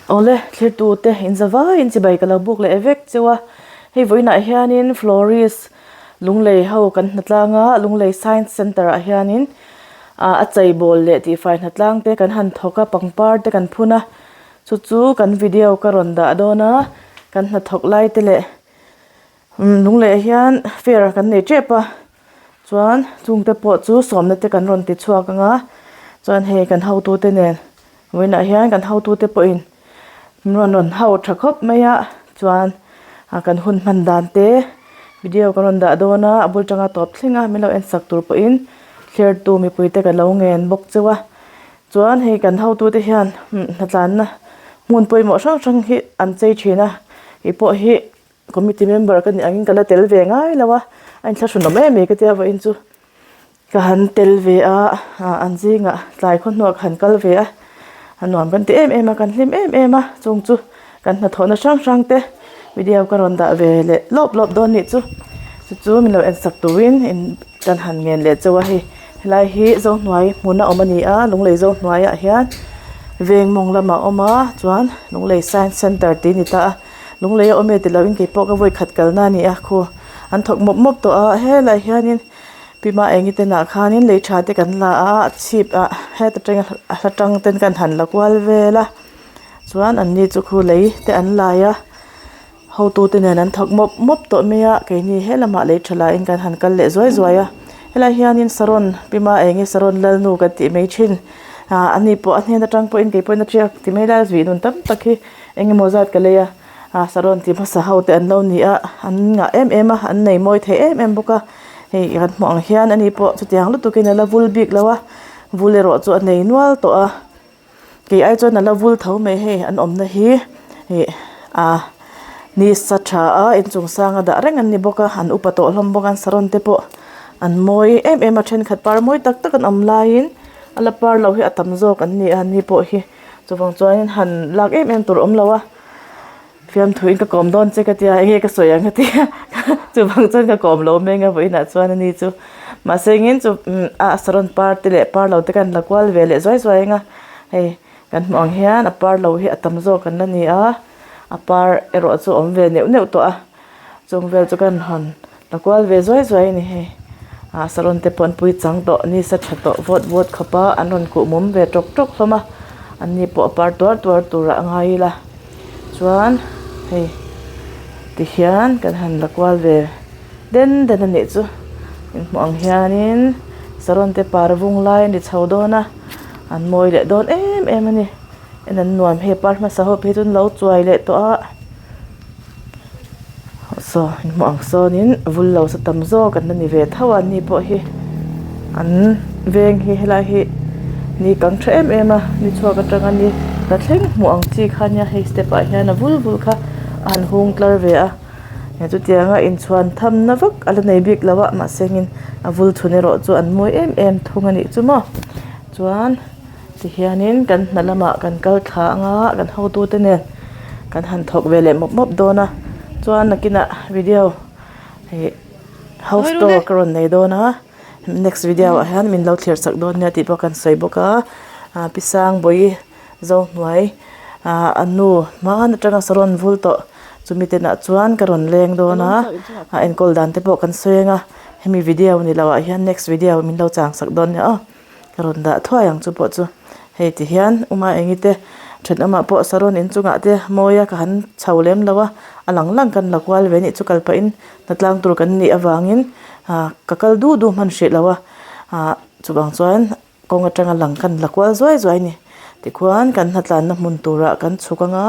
Awle thlirtu te in za vaiin chibai ka lo buk leh vek cheu a hei vawiinah hianin florist lunglei ho kan hnatlang a lunglei science centre ah hianin ah a chei bawl leh tihfai hnatlang te kan han thawk a pangpar te kan phun a chu chu kan video ka rawn dah dawn a kan hnathawk lai te leh lunglei ah hian fair kan nei tep a. Chuan chungte pawh chu sawmna te kan rawn ti chhuak ang a chuan hei kan hotute nen vawiinah hian kan hotute pawhin min rawn rawn hau tha khawp mai a chuan ah kan hun hman dan te video kan rawn dah dawn a a bul tanga tawp thleng a min lo en sak tur pawhin thlertu mipui te ka lo ngen bawk cheu a chuan hei kan hotute hian hnatlanna hmun pawimawh hrang hrang hi an chei thin a keipawh hi. Committee member ka nih angin ka la tel ve ngai lo a, a inthlahrunawm em mai ka tia vawiin chu ka han tel ve a, ah an zingah tlai khaw hnuah ka han kal ve a, a nuam kan ti em em a kan hlim em em a chung chu kan hnathawhna hrang hrang te video ka rawn dah ve leh lawp lawp dawn nih chu chu chu min lo en sak turin in kan han ngen leh chauh a hei helai hi zohnuai hmun a awm a ni a lunglei zohnuai ah hian veng mawng lamah a awm a chuan lunglei science center tih a ni ta a. Lunglei a awm e tilo in keipawh ka vawi khat kalna a ni a khu an thawk mawp mawp tawh a helaiah hianin pi ma eng i te nah khanin lei tha te kan la a a chhip ah heta tanga a hla tang ten kan han la kual vel a chuan an ni chu khu lei te an lai a hotu te nen an thawk mawp mawp tawh mai a keini he lamah lei tha laiin kan han kal leh zuai zuai a helaiah hianin saron pi ma eng i saron lalnu kan tih mai thin ah ani pawh a hnen atang pawhin keipawhin a tiak ti mai lai a zuih nun tam tak hi. Eng emaw zat ka lei a ah saron ti hmasa ho te an lo ni a an ngah em em a an nei mawi thei em em bawk a hei kan hmuh ang hian ani pawh chutiang lutuk in ala vul bik lo a vul erawh chu a nei nual tawh a kei ai chuan ala vul tho mai hei an awmna hi ih ah ni sa tha a inchung sang a dah reng an ni bawk a an upa tawh hlawm bawk a an saron te pawh an mawi em em a thenkhat par mawi tak tak an awm laiin a la par lo hi a tam zawk an ni a an ni pawh hi. Chuvang chuanin han lak em em tur a awm lo a, fiamthuin ka kawm dawn che ka tia enge ka sawi ang ka tia chuvang chuan ka kawm lo meng a vawiinah chuan a ni chu mahse engin chu a saron par te leh par lo te khan la kual ve leh zuai zuai ang a hei kan hmuh ang hian a par lo hi a tam zawk an la ni a a par erawh chu a awm ve neuh neuh tawh a. Chung vel chu kan hawn la kual ve zuai zuai a ni hei ah saron te pawh an pui chang tawh nisa tha tawh vawt vawt khawp a an rawn kuh mum ve tawk tawk hlawm a an ni pawh a par tuar tuar turah a ngai ila chuan hei tihian kan han la kual ve den den a nih chu inhmuh ang hianin saron te par vung lai a ni chho dawn a an mawi leh dawn em em a ni en an nuam hei par hmasa ho phei chu an lo chuai leh tawh a. Saw hmuh ang sawnin vul lo sa tam zawk an la ni ve tho a ni pawh hi an veng hi helai hi ni kang tha em em a ni chhuak atanga ni la thleng hmuh ang chi kha nia hei step ah hian a vul vul kha a han hung tlar ve a he chutianga inchhuan thamna vak a la nei bik lo a mahse engin a vul chhun erawh chu an mawi em em thung a nih chu maw chuan. Tihianin kan hna lamah kan kal thla anga kan hotute nen kan han thawk ve leh mawp mawp dawn a chuan nakinah video ih house tour ka rawn nei dawn a next video ah hian min lo thlir chak dawn nia tih pawh kan sawi bawk a ah pi Sangbawi Zohnuai ah a nu hman atanga saron vul tawh chumi te nah chuan ka rawn leng dawn a a enkawl dan te pawh kan sawi ang a hemi video ni loh ah hian next video min lo chang sak dawn nia aw. Ka rawn dah thuai ang chu pawh chu hei ti hian uma engi te thenawmah pawh saron inchungah te mawi a ka han chho lem lo a a lang lang kan la kual ve anih chu kal pahin hnatlang tur kan nih avangin ah ka kal duh duh hman hrih lo a ah chuvang chuan kawng atanga lang kan la kual zuai zuai a ni tikhuan kan hnatlanna hmun turah kan chhuk anga.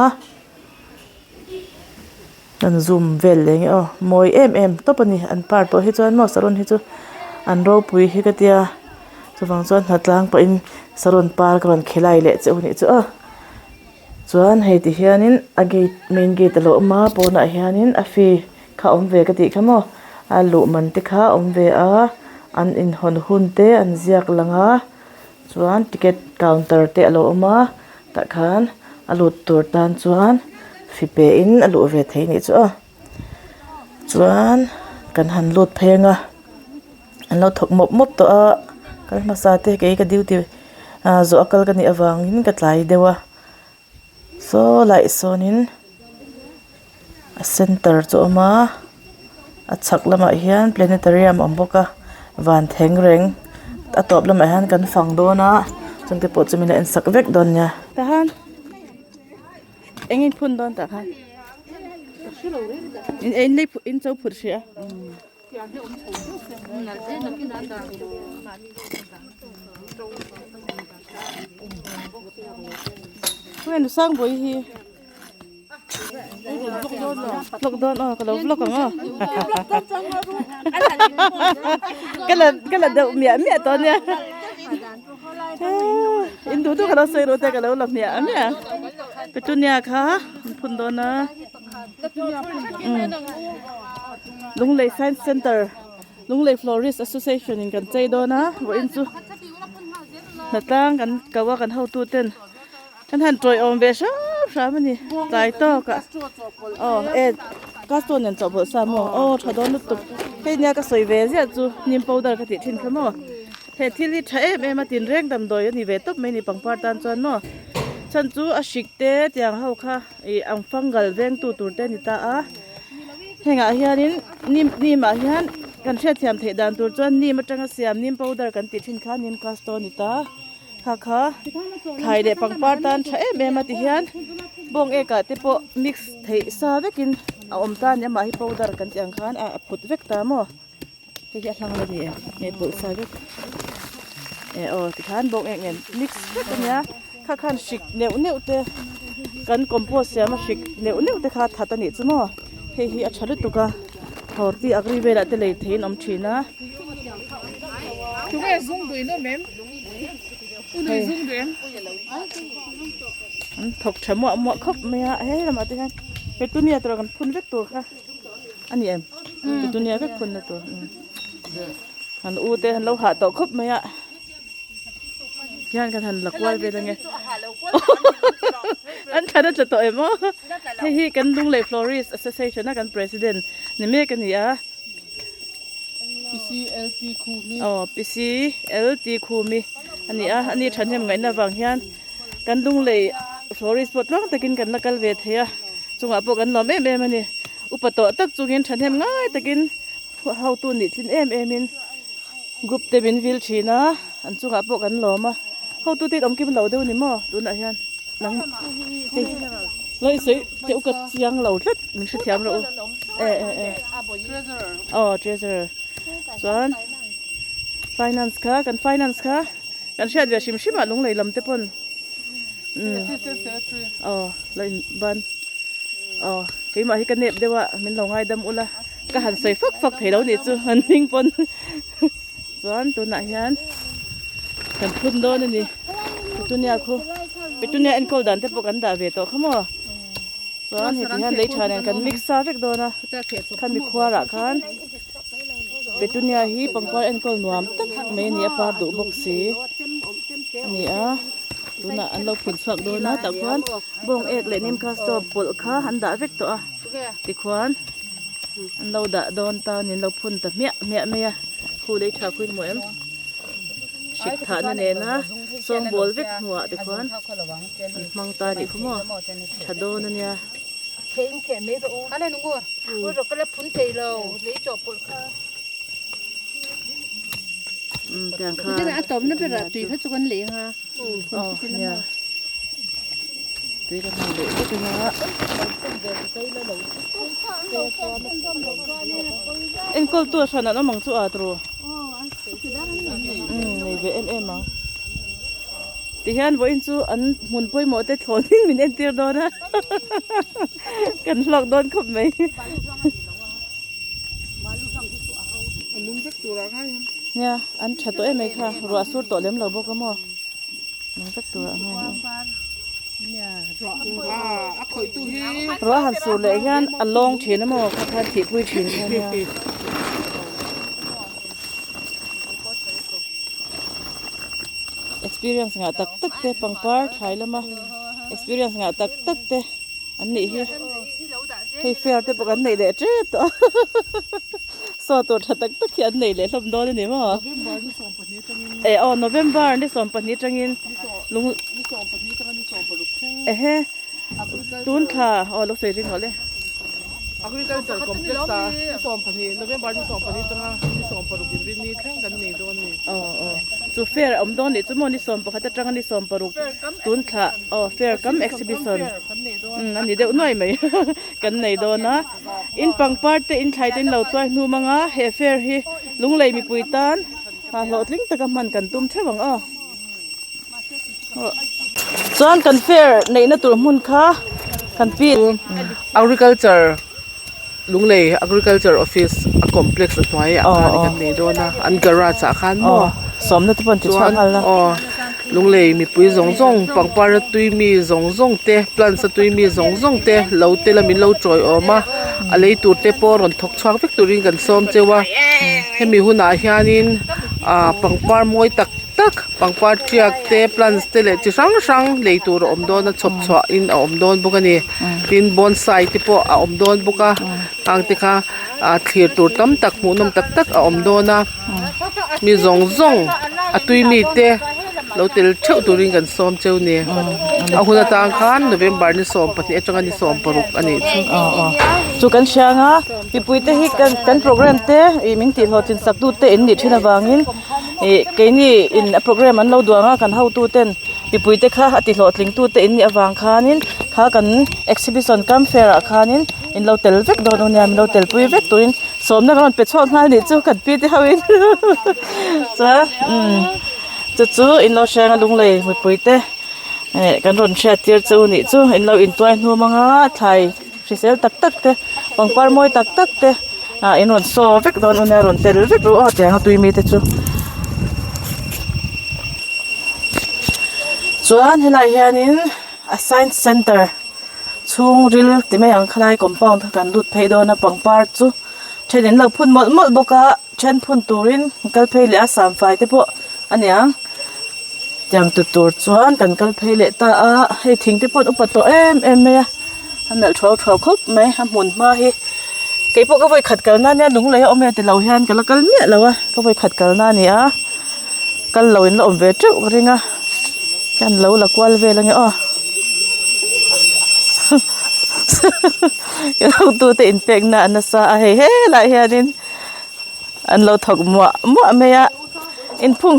An zoom vel leh nge aw mawi em em tawp a ni an par tawh hi chuan maw saron hi chu an ropui hi ka tia chuvang chuan hnatlang pawhin saron par ka rawn khilai leh che u nih chu aw chuan hei ti hianin a gate main gate a lo awm a pawnah hianin a fee kha a awm ve ka tih kha maw a luh man te kha a awm ve a an inhawn hun te an ziak lang a. Chuan ticket counter te a lo awm a tah khan a lut tur tan chuan fi pe in a luh ve theih anih chu aw chuan kan han lut phei ang a an lo thawk mawp mawp tawh a kal hmasa te kei ka duty ah zawh a kal ka nih avangin ka tlai deuh a. Saw laiah sawnin a center chu a awm a a chhak lamah hian planetarium a awm bawk a van thengreng a tawp lamah hian kan fang dawn a chung te pawh chu min lo en sak vek dawn nia. Tahan eng in phun dawn tah khan in in lei in cho phut hrih a. Khawnge nu Sangbawi hi vlog dawn aw ka lo vlog ang aw ka la ka la deuh miah miah tawh ania in duh duh ka lo sawi ru te ka lo la miah miah petunia kha an phun dawn a. Lunglei Science Centre Lunglei Florist Association in kan chei dawn a vawiin chu hnatlang kan ko a kan hotu ten kan han tawiawm ve hram hram a ni tlai tawk ah aw e castor nen chawhpawlh sa maw aw tha dawn lutuk hei nia ka sawi ve ziah chu neem powder ka tih thin kha maw he thil hi tha em em a tinreng damdawi a ni ve tawp mai a ni pangpar tan chuan maw chhan chu a hrik te tiang ho kha. Ih ang fungal vengtu tur te a ni ta a hengah hianin nim nim ah hian kan hriatthiam theih dan tur chuan nim atanga siam nim powder kan tih thin kha nim castor a ni ta kha kha thlai leh pangpar tan tha em em a ti hian bawng ek ah te pawh mix theih sa vekin a awm ta a ni amah hi powder kan tih ang khan a phut vek ta maw. Hei hi a hlang la ni em nge pawlh sa vek eh aw tikhan bawng ek nen mix vek a nia kha khan hrik neuh neuh te kan compost siam a hrik neuh neuh te kha that a nih chu maw hei hi a tha lutuk a horti agri velah te lei theihin a awm thin a. An thawk tha muah muah khawp mai a he lamah te hian petunia tur kan phun vek tur kha. A ni em? Petunia vek phun na tur. An u te an lo hah tawh khawp mai a. Hian kan han la kual vel ange. An thlan a tla tawh em aw. Hei hi kan Lunglei Florist Association a kan president ni mek a ni a. PCLT Khumi. Aw PCLT Khumi a ni a. Ani thahnem ngaihna avang hian kan Lunglei Florist pawh tluang takin kan la kal ve thei a. Chungah pawh kan lawm em em a ni. Upa tawh tak chungin thahnem ngai takin hotu nih tlin em emin group te min vil thin a, an chungah pawh kan lawm a. Hotu te awm kim lo deuh a ni maw tunah hian nang hei lo i sawi teh u ka chiang lo tlat min hrethiam rawh u e e e aw treasurer chuan finance kha kan finance kha kan hriat ve hrim hrim ah lunglei lam te pawn. Aw lo in ban aw keimah hi ka nep deuh a min lo ngaidam ula ka han sawi fak fak thei lo nih chu an hming pawn chuan tunah hian kan phun dawn a ni petunia khu petunia enkawl dan te pawh kan dah ve tawh kha maw chuan heti hian lei tha nen kan mix sa vek dawn a khami khuarah khan petunia hi pangpar enkawl nuam tak mai a ni a par duh bawk si a ni a. Tunah an lo phun chhuak dawn a tah khuan bawng ek leh nim castor pawlh kha an dah vek tawh a tikhuan an lo dah dawn ta a ni an lo phun ta hmiah hmiah mai a khu lei tha khuin maw em hrik thahna nena sawngbawl vek hnuah tikhuan an hmang ta a nih kha maw tha dawn a nia. A tawpna berah tui kha chu kan lei anga tui kan han leh vek anga enkawl tu a hran an awm ang chu a tru nei ve em em ang tihian vawiin chu an hmun pawimawh te thlawnin min entir dawn a kan hlawk dawn khawp mai. Nia an tha tawh em mai kha ruah sur tawh lem lo bawk a maw nung vek tur ah ngai ang ruah han sur leh hian a lawng thin a maw kha khan thihpui thin kha nia. Experience ngah tak tak te pangpar thlai lama experience ngah tak tak te. An nih hi hei fair te pawh kan neih leh tep tawh a saw tur tha tak tak hi an nei leh hlawm dawn a ni maw eh aw November ni 12 atangin lung ehe. Tun thla aw lo sawi ring rawh le. Agriculture complex a ni 12 November ni 12 atanga ni 16 inrinni thleng kan nei dawn a ni. Aw aw chu fair a awm dawn nih chu maw ni 11 atanga ni 16 tun thla aw fair kam exhibition umm a ni deuh nuai mai kan nei dawn a in pangpar te in thlai te in lo tuai hnum anga he fair hi lunglei mipui tan hlawhtling taka hman kan tum theuh ang aw. Chuan kan fair neihna tur hmun kha kan pi Agriculture Lunglei Agriculture Office a complex a hnuai ah khan kan nei dawn a an garage ah khan maw sawmna te pawh an ti chhuak nghal a aw Lunglei mipui zawng zawng pangpar a tui mi zawng zawng te plants a tui mi zawng zawng te lo te la min lo tawiawm a a lei tur te pawh rawn thawk chhuak vek turin kan sawm cheu a hemi hunah hianin ah pangpar mawi tak tak pangpar tiak te plants te leh chi hrang hrang lei tur a awm dawn a chhawp chhuah in a awm dawn bawk a ni tin bonsai te pawh a awm dawn bawk a hang te kha ah thlir tur tam tak hmuh nawm tak tak a awm dawn a mi zawng zawng a tui mi te lo tel theuh turin kan sawm cheu ni a hun atang khan November ni 12 atanga ni 16 a nih chu. Chu kan hria ang a mipui te hi kan program te ih min tih hlawhtlin sak tu te in nih thin avangin. Ih keini in a program an lo duang a kan hotu ten mipui te kha a ti hlawhtling tu te in nih avang khanin kha kan exhibition kam fair ah khanin in lo tel vek dawn a nia min lo tel pui vek turin sawmna kan rawn pe chhuak nghal nih chu kan pi te ho in chuan umm chu chu in lo hreng a lunglei mipui te eh kan rawn hriat tir chu nih chu in lo intuai hnum anga thlai hrisel tak tak te pangpar mawi tak tak te. Ah in rawn saw vek dawn a nia rawn tel vek ru aw tiang a tui mi te chu chuan helaiah hianin a science center chhungril ti mai ang khalai compound kha kan lut phei dawn a pangpar chu then in lo phun mawlh mawlh bawk a then phun turin an kal phei leh a samfai te pawh a niang tiang tu tur chuan kan kal phei leh ta a hei thing te pawh an upa tawh em em mai a a nalh thuau thuau khawp mai a hmun hma hi keipawh ka vawi khat kalna ania lunglei a awm e tilo hian ka la kal miah lo a ka vawi khat kalna a ni a kal lo in la awm ve teuh ka ring a hian lo la kual vel ange aw tute inpekna a nasa a hei helaiah hianin. An lo thawk muah muah mai a inphung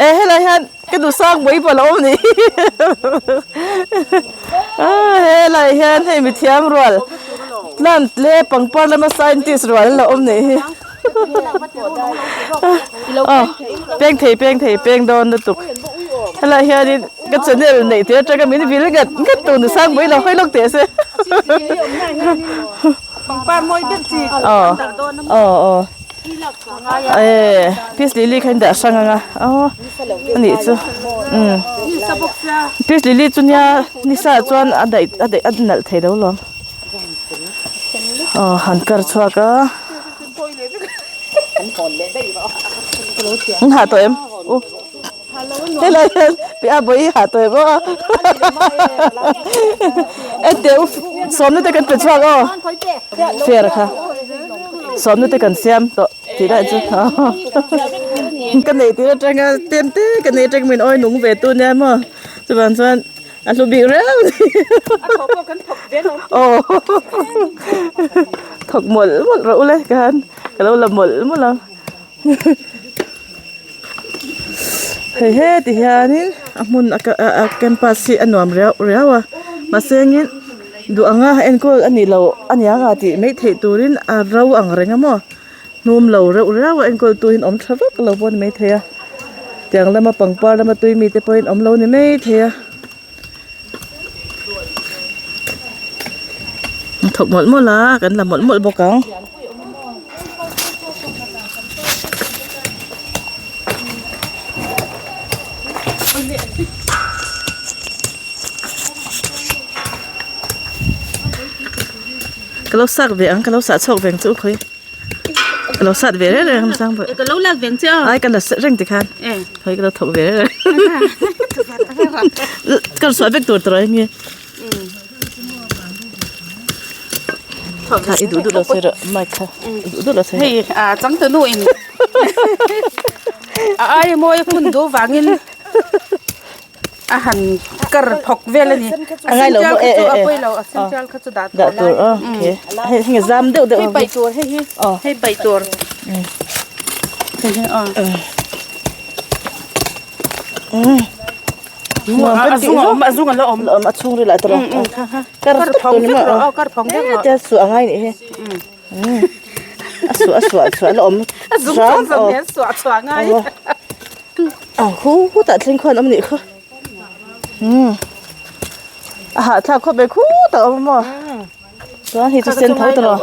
eh helai hian ka duhsang pawh hi pawh a lo awm ni ah helai hian hei mithiam rual plant leh pangpar lama scientist rual an lo awm nih hi aw peng thei peng thei peng dawn lutuk helai hianin ka channel neih tir atanga min vil ngat ngat tur nusang pawh hi lo hawi lawk teh se. Pangpar mawi ber chi Aw aw aw eh peace lily kha in dah hrang anga aw anih chu umm peace lily chu nia nisa ah chuan a daih a daih a nalh thei lo lawm aw han kar chhuak a an hah tawh em u. Helai hian piah bawi ha tawh em aw ente u sawmna te kan pe chhuak aw fair kha sawmna te kan siam tawh tih lai chu ka nei tir atanga tlem te ka nei atang min awi nung ve tu nia maw chuvang chuan a hlu bik reuh a ni aw thawk mawlh mawlh rawh u le khan ka lo la mawlh mawlh ang. Hei heti hianin a hmun a a campus hi a nuam riau riau a mahse engin duh anga enkawl a nih loh a nia nga tih mai theih turin a ro ang reng a maw hnum lo reuh riau a enkawl turin awm tha vak lo pawh a ni maithei a tiang lama pangpar lama tui mite pawhin awm lo ni maithei a. A thawk mawlh mawlh a kan la mawlh mawlh bawk ang. Ka lo sak ve ang ka lo sah chhuak ve ang chu khawi. Ka lo sat ve reng reng sang pawh. Ka lo lak veng che aw. Ai ka la sat reng tikhan. Hoi ka lo thawk ve reng reng. Ka suah vek tur tur ai nge. Kha i duh duh lo se rawh mic kha. I duh duh lo se. Hei a chang tu nu in. A ai mawi phun du wangin. A han kar phawk vel a ni. A ngai lo maw? E e e. A pawi lo a sen tial kha chu dah tur. Dah tur aw okay. Hei heng zam deuh deuh. Hei paih tur hei hi. Hei paih tur. Hei hi aw. A zung a awm a zung a la awm. La awm a chhung ril ah tawh. Kar phawng vek rawh aw kar phawng vek rawh. Tia suah a ngai nih hi. A suah a suah suah la awm. A zung zawng zawng hian suah chhuah ngai. A hu hu tah thleng khuan awm nih kha. A hahthlak khawp mai khu tak awm maw. Chuan hei chu sen tho ta lo.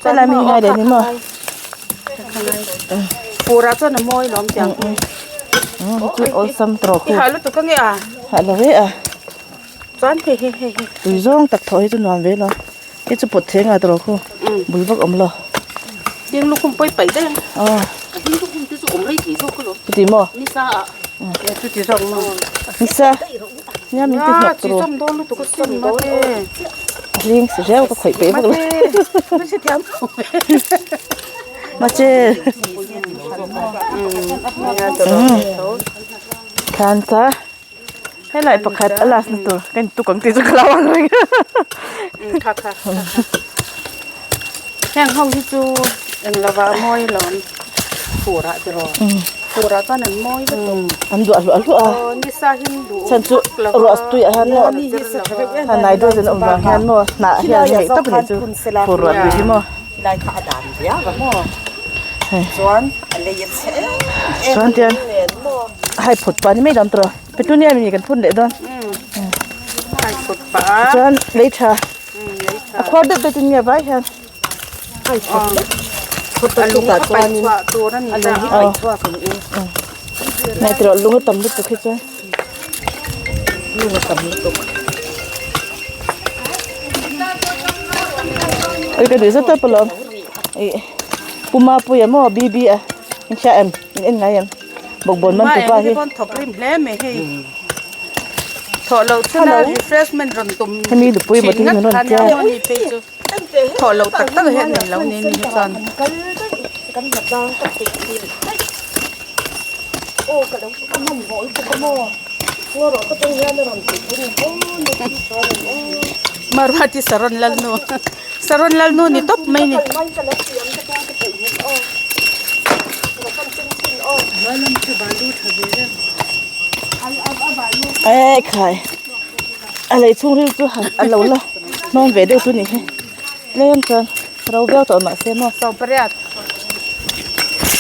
Helai mi hi ngai leh ni maw. Pura chuan a mawi lawm chiang. Chu awlsam tawh khu. I hah lutuk a nge a? Hah lo ve a. Chuan hei hei hei hei. Tui zawng tak thawh hi chu nuam ve lo. Hei chu pawt theng a tawh khu. Bul vak awm lo. Ding lukhum pawi paih daih ang. Aw. Ding lukhum te chu awm rei thei zawk alawm. Chuti maw? Nisa ah. Chuti zawk maw? Nisa. Nia min ti hnawk tawh. Chi zawm dawn lutuk a sin mate. Hling si reu ka khawih peih vak lo. Mache. Khan ta. Helai pakhat a last na tur kan tuk ang tih chu ka lo ang reng. Kha kha. Heng ho hi chu eng lova mawi lawm furah tiraw. Furah chuan an mawi vek tawh. An duah hluah hluah a. Aw nisa hin duh Chhan chu ruah tui ah hian maw han nitrogen awm vang hian maw hnah hian an ngeih tawp a nih chu fur ruah tui hi maw. Lai kha a dan viau a maw. Chuan a lei a chhe em em Chuan tian hai phut pah ni mai dam tawh petunia mi kan phun leh dawn. Hai phut pah a. Chuan lei tha a khuar deuh deuh chu nia vai hian. A lung a paih chhuah tur a ni ta. Aw. Nai tawh lung a tam lutuk hi chuan. Lung a tam lutuk. Oi ka duh zet tawp alawm. Ih Puma Puia maw BB a in hria em in en ngai em bawkbawn man tupa hi. Thawk rim hle mai hei. Thawh loh chuna refreshment rawn tum Hemi lupui bawtin min rawn tia. Thawh loh tak tak hian nei lo ni ni hi chuan. Marwati Saron Lalnu Saron Lalnu ni tawp mai ni. Ê khai a lei chhung ril chu han a lo la hnawm ve deuh chu ni hi tlem chuan ro viau tawh mah se maw Sawmpariat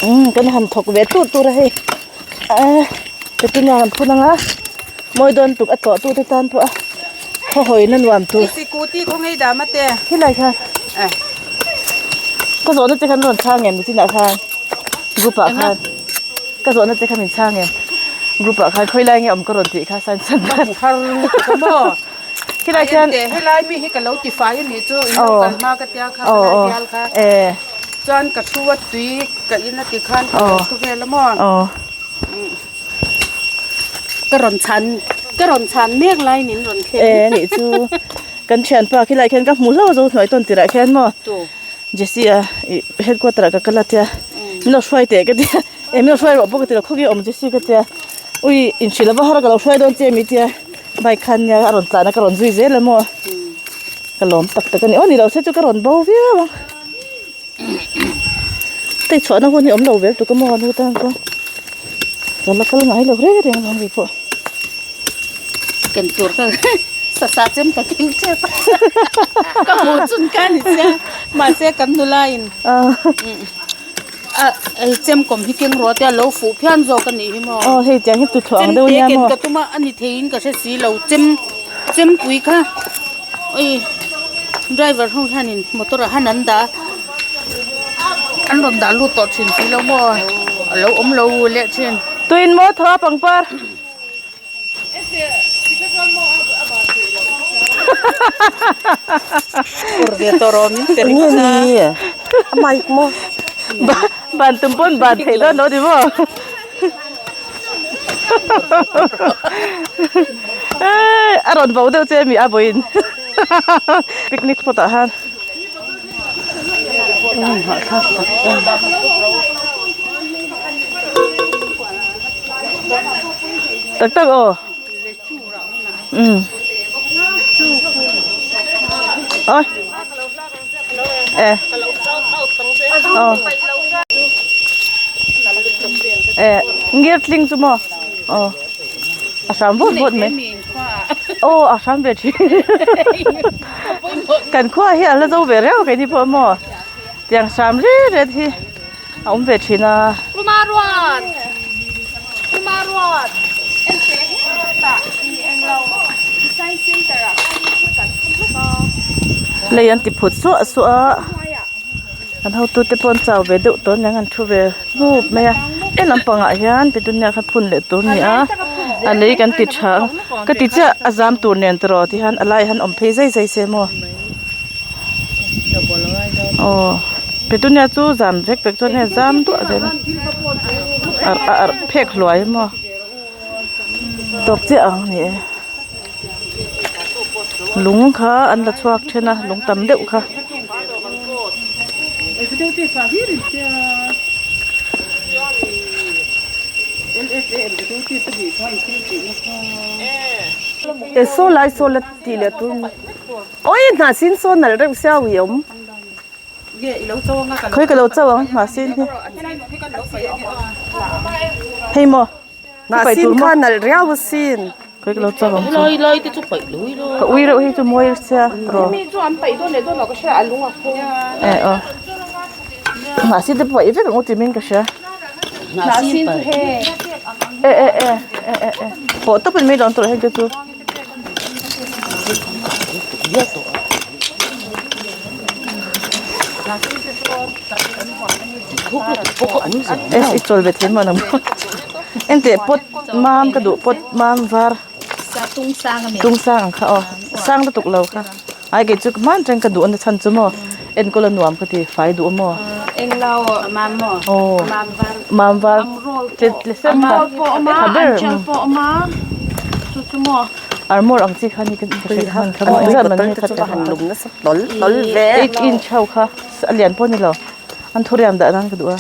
umm kan han thawk ve tur tur a hei eh petunia han phun anga mawi dawn tuk a tlawh tu te tan pawh a khaw hawi na nuam tur Sikuti khaw ngei dah mate helai khan eh ka zawhna te khan rawn chhang em nichinah khan group ah khan Ka zawhna che kha min chhang em? Group ah khan khawi lai nge awm ka rawn tih kha san san khan. Har lutuk a maw? Khilai khian. Helai mi hi ka lo ti fai a nih chu in lo kal hma ka tia kha ka lai bial kha. Chuan ka thu a tui ka in a ti khan ka lo thu vel a maw? Ka rawn chhan ka rawn chhan mek lai min rawn thleng. E nih chu kan thianpa khilai khian ka hmu hlauh zo hnuai tawn tirah khian maw? Jesse a ih headquarter ah ka kal a tia min lo hruai teh ka tia eh min lo hruai rawh pawh ka ti lo khawk i awm Jesse ka tia ui inhrilh lova har ka lo hruai dawn che mi tia bike khan nia a rawn tlan a ka rawn zui zel a maw ka lawm tak tak a ni aw ni lo se chu ka rawn bo viau ang tei chhuahna hun hi awm lo vel tuk a maw nu tan chuan ka la kal ngai lo reng reng ang ri pawh. Ken tur ka sasa chem ka keng tep a ka hmuh chun ka ni sia mahse kan nula in a chem kawm hi keng ruah te a lo fuh phian zawk a nih hi maw aw hei tiang hi tuthlawh ang deuh nia maw chem te ken ka tum a a ni theiin ka hre si lo chem chempui kha ui driver ho hianin motor ah han an dah a an rawn dah lut tawh thin si lo maw a lo awm lo leh thin. Tuin maw thaw pangpar. Ban tum pawn ban theih dawn lo ni maw a rawn vo deuh che mi a vawiin picnic spot ah khan. Tak tak aw. Umm ôi e ờ e ngir tling chu maw ờ a hram vawt vawt mai aw a hram ve thin kan khua hi a la zo ve reuh keini pawh maw tiang hram ret ret hi a awm ve thin a. Lei an ti phut suah suah a an hotute pawh an chau ve deuh tawh aniang an thu ve hnup mai a he lampangah hian petunia kha phun leh tur a ni a a lei kan ti tha a ka ti chiah a zam tur nen tiraw ti hian a laiah hian awm phei zai zai se maw aw. Petunia chu zam vek vek chuan hei a zam duah zel a a arh phek hluai maw tawp chiah ang a ni e lung kha an la chhuak then a lung tam deuh kha. E saw lai saw la tih leh tur awi hnah sin saw nalh reuh sia ui awm. Khawi ka lo chauh ang hnahsin hi hei maw hnahsin kha nalh riau asin khawi ka lo chauh ang chu ka ui reuh hi chu mawi sia tiraw eh aw hnahsin te pawh paih vek ang u timin ka hria eh eh eh eh eh eh pawh tawpin mai dawn tur heng te chu. I chawl ve thei maw nang enteh pot mam ka duh pot mam var tung sang ang kha aw sang lutuk lo kha ai kei chu hman atang ka duh a chhan chu maw enkawl a nuam ka ti fai duh a maw aw mam var tle sen kha tha ber. Armor ang chi kha ni ka hre hman kha maw engzat man nge kha te 8 inch ho kha a lian pawh a ni lo an thuriam dah nan ka duh a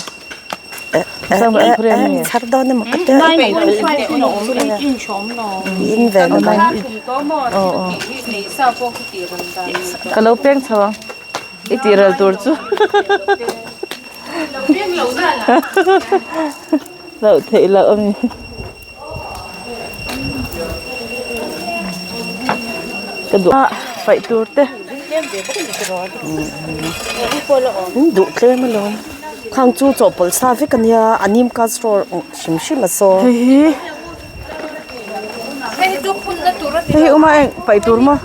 chuan an thuriam nge aw aw ka lo peng chho ang i tih ral tur chu loh theih loh a ni. Ka duh a paih tur te. Duh tlem alawm khang chu chawhpawlh sa vek ania a nim casserole hrim hrim a saw. Hei hi hei hi uma eng paih tur maw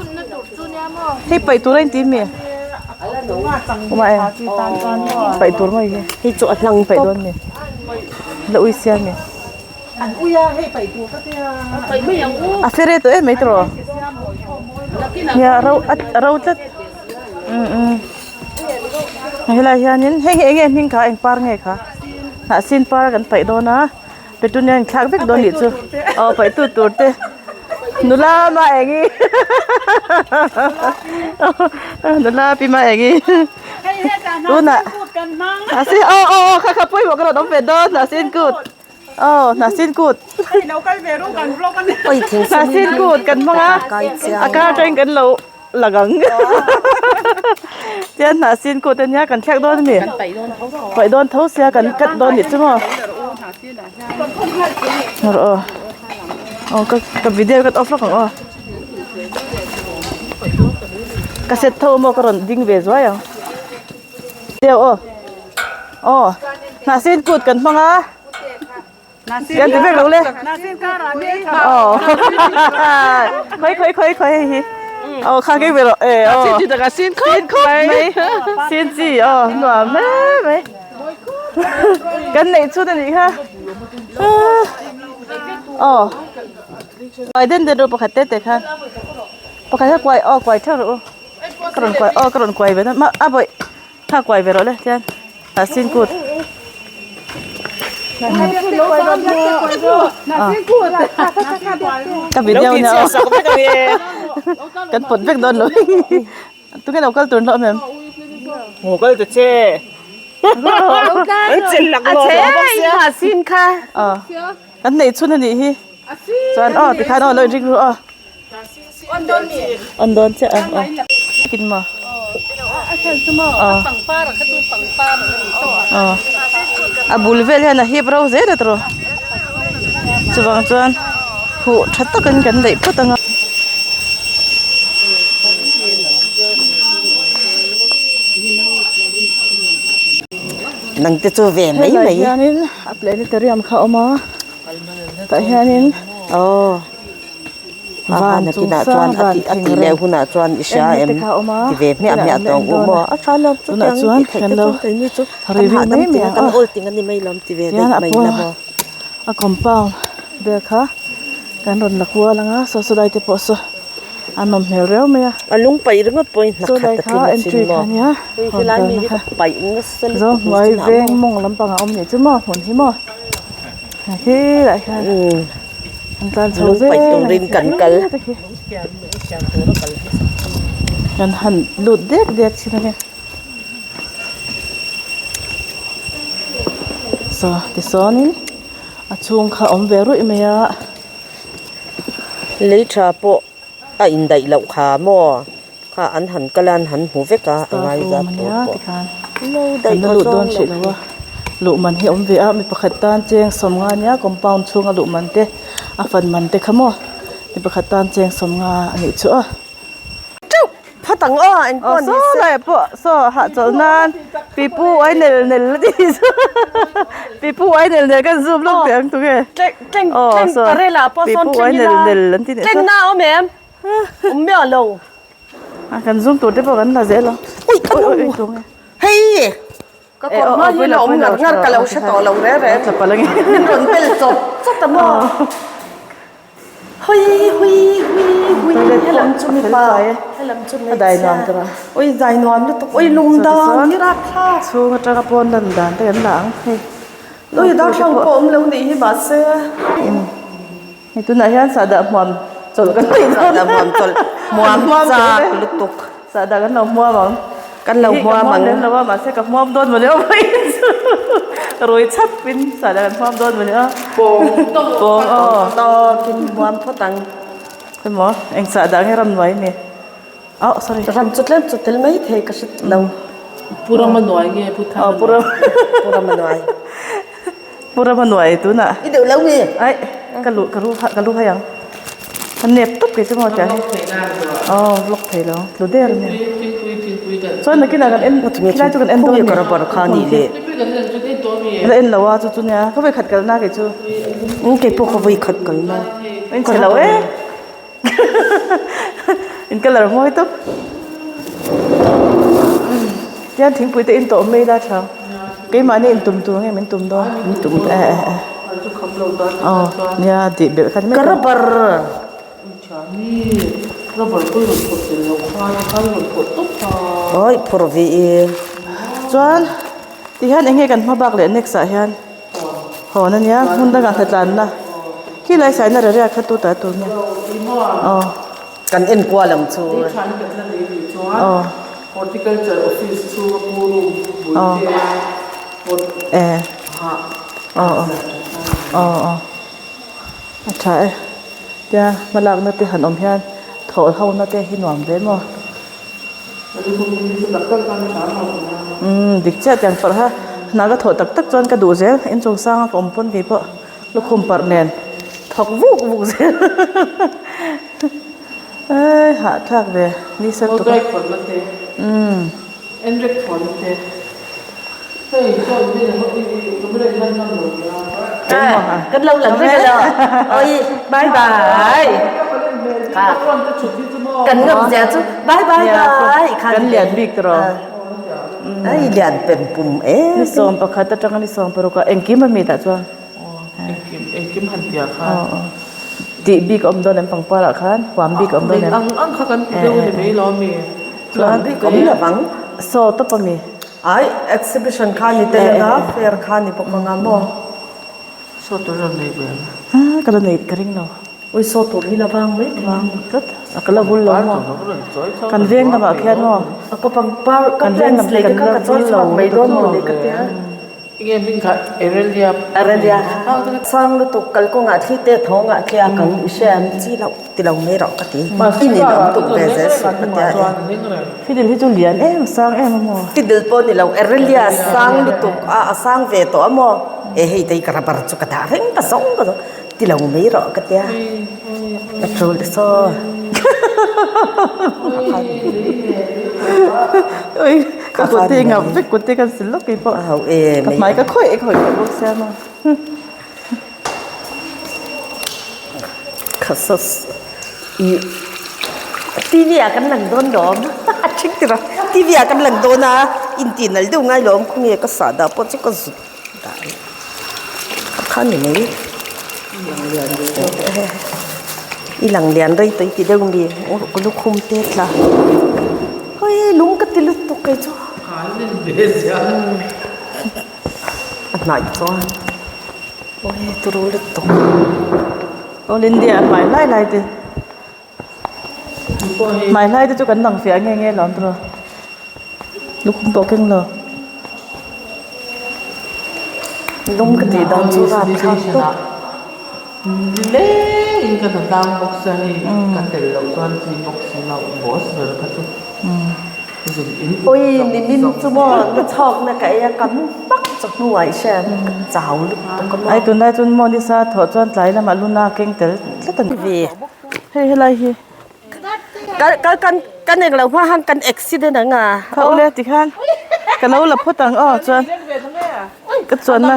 hei paih tur a inti mi uma eng paih tur maw hei hi hei chu a hlang paih dawn mi la ui sia mi. A fere tawh em mai tawh nia a ro a ro tlat umm umm helai hianin hei hi enge hming kha eng par nge kha hnahsin par kan paih dawn a petunia in thlak vek dawn nih chu aw paih tu tur te nula mah eng i nula pi mah eng i tunah hnahsin aw aw aw kha kha pawimawh ka rawn awm ve dawn hnahsin kut. Aw hnahsin kut hnahsin kut kan hmang a a kar atangin kan lo la gang tian hnahsin kut ania kan thlek dawn ami paih dawn tho sia kan cut dawn nih chu maw aw aw ka video ka off lawk ang aw ka set tho maw ka rawn ding ve zuai ang. Deuh aw aw hnahsin kut kan hmang a kan ti vek lo le aw khawi khawi khawi khawi hei hi aw kha keng ve rawh e aw sin khawp mai sin chi aw nuam hle mai kan neih chhun a nih kha aw kuai den den rawh pakhat te te khan pakhat kha kuai aw kuai theuh rawh u. Ka rawn kuai aw ka rawn kuai ve na mah a bawih kha kuai ve rawh le tian hnahsin kut ka video nia aw kan pawt vek dawn lo tunge lo kal tur an la awm em kan neih chhun a nih hi chuan aw tikhan aw lo inring ru aw. On dawn chiah a aw kin maw aw a bul vel hian a hip ro zel a tawh chuvang chuan huh tha takin kan daih phawt ang a. Nang te chu ve mai mai. Helai hianin a planetarium kha a awm a tah hianin aw van chung sang van thing reng en te kha a awm a tunah an la en dawn a tunah chuan kan lo review mai mai ang aw tihian a pawn a compound vel kha kan rawn la kual ang a saw saw lai te pawh saw a nawm hmel riau mai a a lung paih ringawt pawhin hna saw lai khat a kha tling a entry chin kha maw ania hei rawn helai mi kalna hi kha ka paih nasa zo lutuk hnuai chinah veng maw mawng lampang a awm nih chu maw hmun hi maw helaiah hian an tlan chho lung zel paih a turin kan kal kan han lut dek dek thin a nia saw tichuanin a chhung kha a awm ve ruih mai a. Lei tha pawh a indaih loh kha maw kha an han kal a an han hmu vek a a ngai zat tur pawh lo daih an la lut dawn hrih lo a luh man hi a awm ve a mi pakhat tan cheng sawmnga ania compound chhunga luh man te a fan man te kha maw mi pakhat tan cheng sawmnga a nih chu a. Teuh phawt ang aw eng pawh ni se. Saw lai pawh saw hahchawlh nan pipu uai nel nel a tih chu pipu uai nel nel kan zoom lawk teh ang tunge. Tleng tleng parel ah pawh sawn tleng ila tleng na a awm em awm miah lo. A kan zoom tur te pawh kan la zel ang. Ui ka nu hei ka kawr hma hi la awm ngar ngar ka lo hre tawh lo reng reng min rawn bel chawt chawt a maw. Hui hui hui hui helam chu mipa helam chu hmeichhia ui zai nuam lutuk ui lung dan hi rapthlak chhung atanga pawn lan dan te kan la ang hei ui darthlang pawh awm lo nih hi mahse hei tunah hian sahdah hmuam chawlh kan nei dawn sahdah hmuam chawlh hmuam chak lutuk sahdah kan lo hmuam ang kan lo hmuam ang lem lo a mahse ka hmuam dawn mawni aw vawiin chu rui chhap in sahdah kan hmuam dawn mawni aw pawng pawng aw tawkin hmuam phawt ang emaw eng sahdah nge ram nuai ni oh sorry ram chu tlem chu tel mai thei ka hre lo pu rama nuai nge pu thana aw pu ram pu rama nuai pu rama nuai tunah i deuh lo nge ai ka lu ka lu ka lu hai ang A nep tawp kei chu maw tia hi aw vlog thei lo tlu der a nia chuan nakinah kan en khilai chu kan en dawn a ni la en lo a chu chu nia ka vawikhat kalna kei chu kei pawh ka vawikhat kalna in chhe lo e in colour mawi tawp tian thingpui te in tawh mai la tha keimahni in tum tur nge min tum dawn min tum e e e. Aw nia tih belh kha ni mai Ka rubber Awi phur vi i. Chuan tihian eng nge kan hma bak leh next ah hian hawn ania hmun dangah hnatlanna khi lai saina reh riak kha tu ta tur nge aw. Kan en kual ang chu. Aw. Aw. E. Aw aw aw aw a tha e tia hmalakna te han awm hian thawh ho na te hi nuam ve maw umm dik chiah tiang parh kha hna ka thawh tak tak chuan ka duh zel inchung sanga ka awm pawn kei pawh lukhum parh nen thawk vuk vuk zel eii hahthlak ve ni sel tuk a umm. Kan lo lang vek alo oi bye bye kan ngam zia chu bye bye bye kan lian bik tawh ai lian pen pum e ni sawm pakhat atanga ni sawm paruk ah engkim ami tah chuan engkim engkim han tia khan tih bik a awm dawn em pangpar ah khan huam bik a awm dawn em ang ang kha kan ti deuh a ni mai lo ami chuan awm lovang saw tawp ami. Ai exhibition kha ni tel anga fair kha ni bawk anga maw. Saw tur rawn nei ve ang. Ah ka la nei ka ring lo. Ui saw tur hi la vang mai thei. Vang tlat a ka la vul lo maw. Kan veng lamah khian maw. Ka pangpar ka plants lei te kha ka chawi chhuak mai dawn maw le ka tia. Enge hming kha Aurelia. Aurelia sang lutuk kalkawngah thli te thawngah thlia kal i hria em chi loh ti lo mai rawh ka ti i nin awm tuk ve zel suh ka tia e. Fidel hi chu lian em sang em a maw. Fidel pawh ni lo Aurelia sang lutuk a a sang ve tawh a maw e hei te hi ka rubber chu ka dah reng ka zawng ka zawng ti lo mai rawh ka tia ka tul saw. Oi ka kut te ngap vek kut te kan sil lawk kei pawh ka hmai ka khawih khawih khawih bawk sia maw. Kha saw i TV ah kan lang dawn lawm a thing tira TV ah kan lang dawn a inti nal deuh ngai lawm khawnge ka sah dah pawh chu ka zut dah kha ni mai i lang lian rei tawh i ti deuh mi ka lukhum te tla hawi lung ka ti lutuk kei chu a hnaih chuan awi turu lutuk all India hmai lai lai te hmai lai te chu kan lang fiah nge nge lo ang tiraw. Lukhum pawh keng lo. Lung ka tih dan chu rap thlak tawp. Nileng in ka hnatlang bawk sia hei ka tel loh chuan chi bawk si lo boss ber kha chu zun in Oi nimin chu maw na chhawk na ka ei a ka mu hmak chu hnuai hriat ka chau lutuk a maw. Ai tunlai chuan maw nisa thawh chuan tlai lamah luna keng tel tlat a ni. Hei helai hi. Kal kal kan kan eng lo hma han kan accident ang a. Kha ule tikhan ka lo la phawt ang aw chuan ka chuanna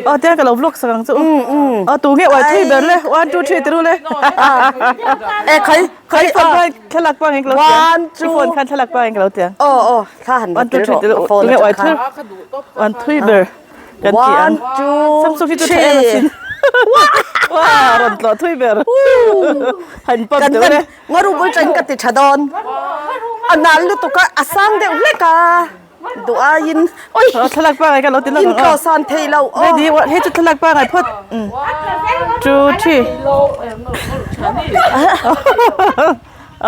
aw tiang ka lo vlog sak ang chu aw tu nge uai thui ber le one two three tiru le e khai khai phone khan thlalak pang in ka lo tiang i phone khan thlalak pang in ka lo tiang aw aw thla han one two three tiru tu nge uai thui one thui ber kan ti ang Samsung hi chu tha em asin Wow rawn tlawh thui ber han pump deuh le Ngaru bul chen ka ti tha dawn a nal lutuk a a sang deuh hlek a duh aiin oi thlalak pangai ka lo ti in tlaw san thei lo aw ready hei chu thlalak pangai phawt two three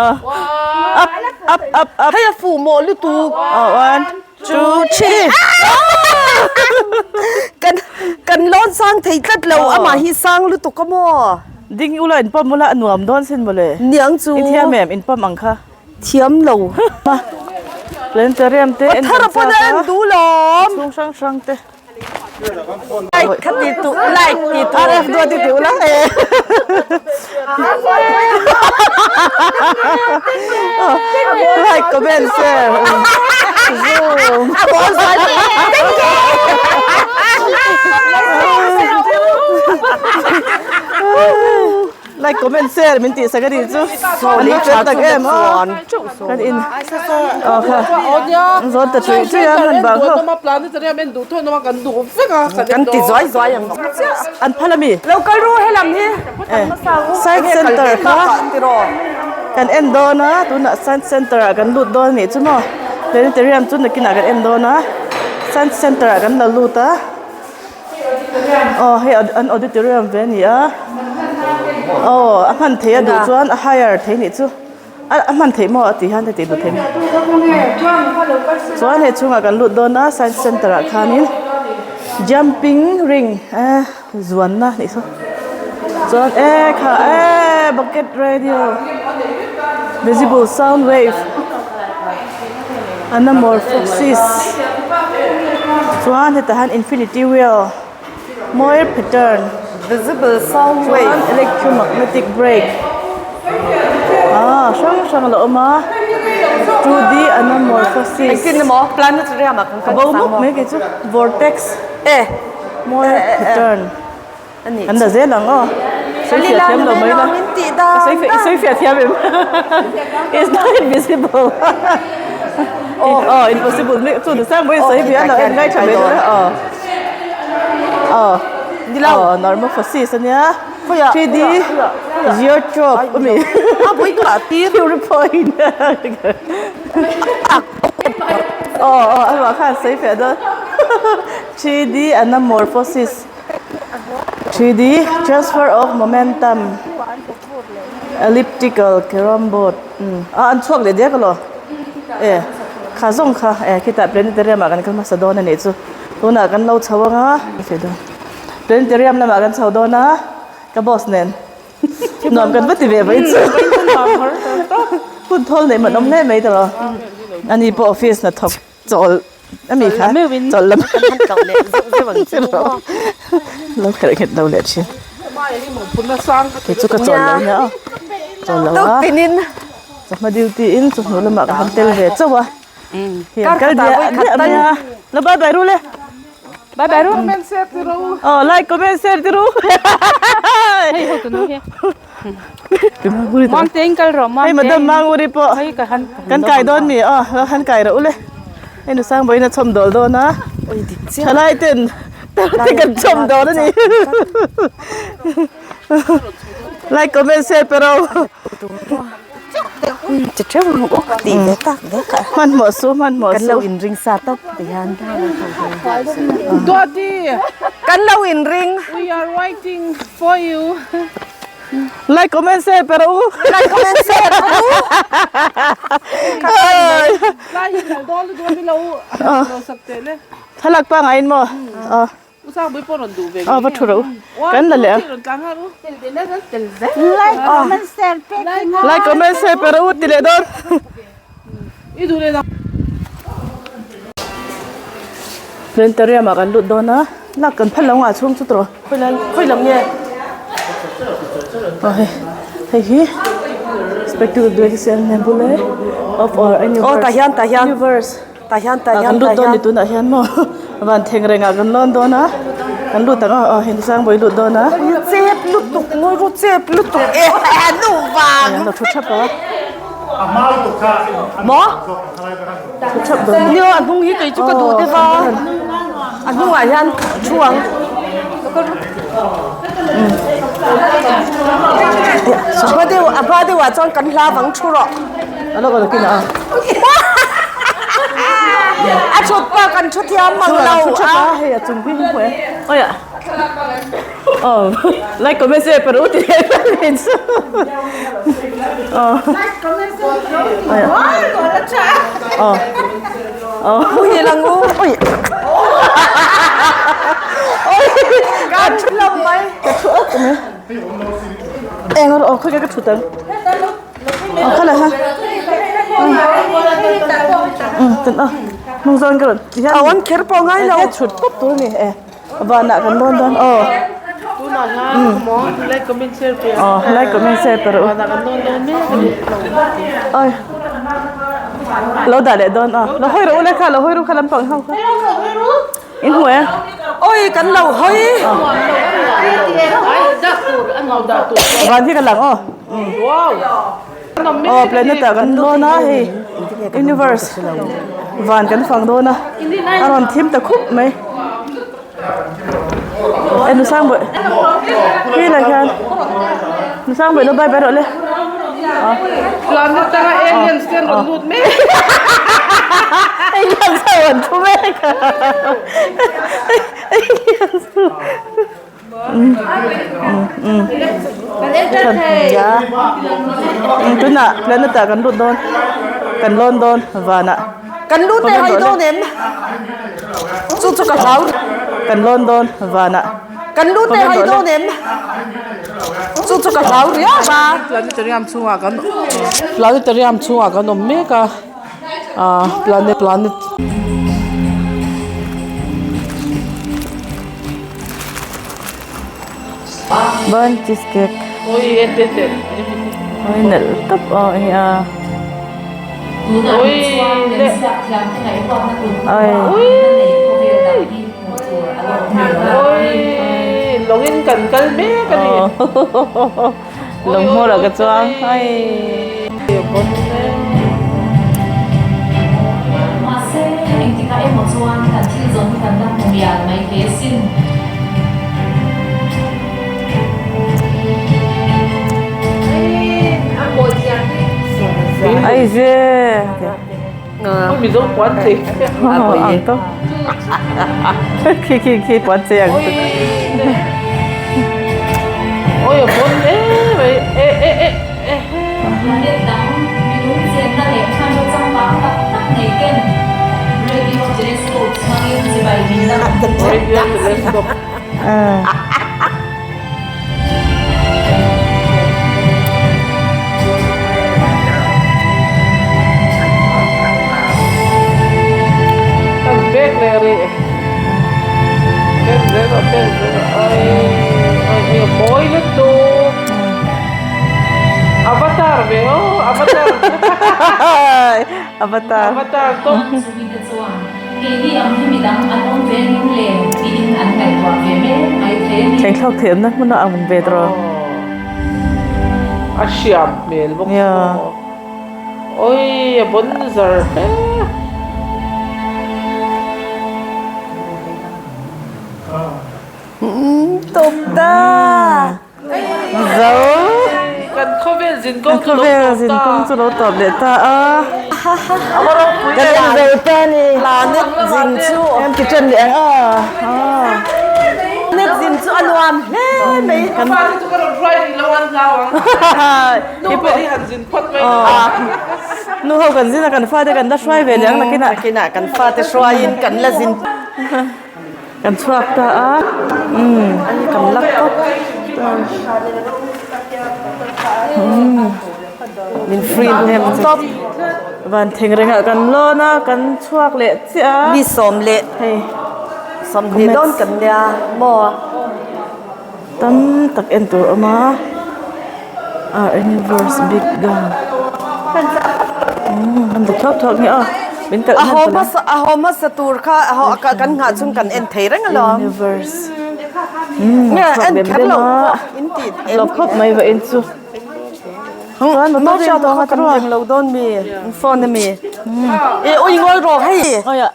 up up up up hei a fuh mawh lutuk one two three kan kan lawn sang thei tlat lo amah hi sang lutuk a maw ding ula in pump ula a nuam dawn sin mawle niang chu i thiam em in pump ang kha thiam lo planetarium te en thar pawn a en duh lawm chhung hrang hrang te like kha ti tu like ti tu rf duat ti ti ula e like comment share zoom like comment share min tih sak a nih chu an va fel tak em aw kan in aw kha an zawn ta tui tui a hman bang ho kan ti zuai zuai ang an phal ami lo kal ru helam hi science center kha kan en dawn a tunah science center ah kan lut dawn a nih chu maw planetarium chu nakinah kan en dawn a science center ah kan la lut a. Aw hei an auditorium ve a ni a aw a hman theih a duh chuan a hire theih nih chu a a hman theih maw a tih hian heti duh theih chuan hei chhungah kan lut dawn a science center ah khanin jumping ring eh zuanna nih saw chuan e kha e bucket radio visible sound wave. Anamorphosis chuan hetah hian infinity wheel mawi pattern visible sound wave chuan electromagnetic brake ah hrang hrang a lo awm a 2D anamorphosis engtin emaw planetarium ah kan ka bo mup mai kei chu vortex e mawi pattern. An la zel ang aw. Sawi fiah thiam lo mai la. Sawi fiah thiam em? It's not invisible. Oh, impossible. Chu ni sang mai sawi fiah lo en ngai tha mai la. Oh. Oh. Oh, normophosis ania. 3D geotrope umi. A bui ka tir. Theory point. Oh, oh, amah khan sawi fiah dawn. 3D anamorphosis. 3D transfer of momentum elliptical carrom board ah an chhuak leh diak alo e kha zawng kha e khitah planetarium ah kan kal hmasa dawn a nih chu. Tunah kan lo chho ang a. Planetarium lamah kan chho dawn a ka boss nen nuam kan va ti ve mai chu. Hun thawl neih man awm hle mai tawh ani pawh office hnathawk chawl ami kha chawl la lo kherh nghet lo leh thin. Kei chu ka chawl lo nia aw chawl lo a chawhma duty in chawhnu lamah ka han tel ve chauh a. Kar diah diah mai a. Lo bye bye ru le. Bye bye ru. Comment share ti ru. Oh like comment share ti ru. Hei ho tu nu hi. Mang teng kal ro mang. Hei madam manguri pawh. Hei ka han. Kan kai dawn mi aw lo han kai ro le. Hei nu sang boina chhawm dawl dawn a. Oi dik chiah. Thalai ten te kan chhawm dawn ani. Like comment share pe ro. Chi theuh ang aw tih ve tak vek a. Hmanhmawh su hmanhmawh su. Kan lo inring sa tawp ti hian. Duati. Kan lo inring. We are waiting for you. Like comment share pe rawh u. Like comment share rawh u. Lai hi kal dawn lutuk a mi lo lo sak teh le. Thlalak pangai in maw? Aw. Aw va thu rawh u. Kan la leh a. Like comment share pe rawh u ti leh dawn. Planetarium ah kan lut dawn a. Lak kan phal lo ngah chhung chu tawh. Khawi lam nge? Aw hei hei hi spectacle galaxy an nebulae of our universe. Tah hian tah hian Kan lut dawn ni tunah hian maw van theng rengah kan lawn dawn a kan lut ang a aw heng sangbawi lut dawn a. Chep lutuk ngawi ru chep lutuk e nu vang. An lo thu thap a. Maw? Thu thap dawn. Nia a hnung hi kei chu ka duh deuh a a hnungah hian thu ang. A hma deuh a hma deuhah chuan kan hla vang thu rawh. A lo kal kin a. A thut pawh kan thu thiam mang lo a. Hei a chung hi hmu e. Oi a. Oh, like comment share per uti le chu. Oh. Like comment share per uti. Oh. Oh. Ui lang u. Oi. Oi. Ka thu lo mai. Ka thu ot mai. Eng ro khoi ka thu tang. Ờ kha là ha. Ừ, tin a. Nung zawn ka rawn ti hian. A on kher pawh ngai lo. He chhut pawp tur a ni e. Vanah kan lawn dawn aw. Tunah hian maw like comment share pe. Aw like comment share pe rawh u. Vanah kan lawn dawn mek a ni. Oi. Lo dah leh dawn aw. Lo hawi rawh u le kha lo hawi ru kha lampang ho kha. In hmu e. Oi kan lo hawi. Van hi ka lang aw. Aw planet ah kan dawn a hei universe van kan fang dawn a a rawn thim ta khup mai e nu sang bawih khi lai hian nu sang bawih lo bye bye rawh le Planet atanga aliens te an rawn lut mek aliens a rawn thu mek aliens Tunah planet ah kan lut dawn kan lawn dawn vanah Kan lut leh hai dawn em? Chu chu ka hlau. Kan lawn dawn vanah Kan lut leh hai dawn em? Chu chu ka hlau riau a. Planetarium chhungah kan planetarium chhungah kan awm mek a ah planet planet. Burnt cheesecake. Oi en te te. Oi nalh tawp aw hei a. Oi le. Oi. Oi lawngin kan kal mek a ni. Lawng hmawr ah ka chuang. Oi. Mahse, engtikah emaw chuan kan thil zawn hi kan la hmu mial mai hle sin. Ai ze. Mizo puan chei. Ang to. Khi khi khi puan chei ang to. Oi a bon e mai e e e e. Planet dang minung chenna leh hmanraw changkang tak tak nei ten radio telescopes hmangin chibai min la awm. Kan thiam Radio telescope. Kan bag leh rih. Pen zel rawh pen zel rawh oi oi hei a mawi lutuk. Avatar ve aw avatar. Avatar. Avatar tawp. Chumi te chuan keini ang hi midang an awm ve ning le tiin an ngaihtuah ve mek mai thei a ni. Thleng thlawk thiamna hmun a ang ve tawh. A hriam hmel bawk si maw. Oi a bon zar hle. Tawp ta. Zo. Kan khawvel zin kawng chu lo Khawvel tawp zin ta. kawng chu lo tawp leh ta a. A va ropui Kan em. en zo ta ni. Planet zin chu. Kan ti ṭan leh ang a. Planet zin chu a nuam hle mai. Ka fate chu ka rawn hruai rih lo an hlau ang. Nu ber hi han zin phawt mai. Nu ho kan zin a kan fate kan la hruai ve leh ang nakinah. Nakinah kan fate hruaiin kan la zin. Kan chhuak ta a umm kan la tawp min free hnem tawp van theng rengah kan lawn a kan chhuak leh chiah a mi sawm leh hei sawmhnih dawn kan nia maw tam tak en tur a awm a ah universe big bang umm an ti thuak thuak nge aw min kalh a haw hmasa a haw hmasa tur kha a haw kan nghah chhung kan en thei reng alawm universe umm nge chhuak en dem kher dem lo a pawh in ti hlawk khawp mai va in chu chuan motor Hmasa in tawng a kan tawng eng lo dawn mi phone ami e ui ngawi rawh hei awi ah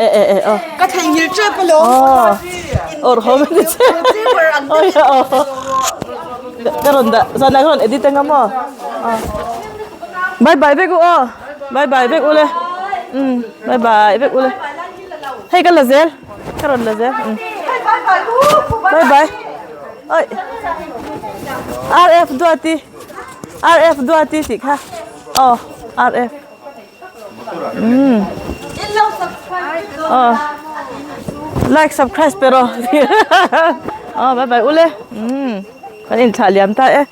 e e e aw ka theihnghilh tep alawm aw awr haw mai ni che awi ah aw ka rawn dah zanah ka rawn edit anga maw bye bye vek u aw bye bye vek u le umm bye bye vek u le hei ka la zel ka rawn la zel umm bye bye oi rf duati rf duati tih kha aw rf umm aw like subscribe pe rawh aw bye bye u le umm kan inthlah liam ta e.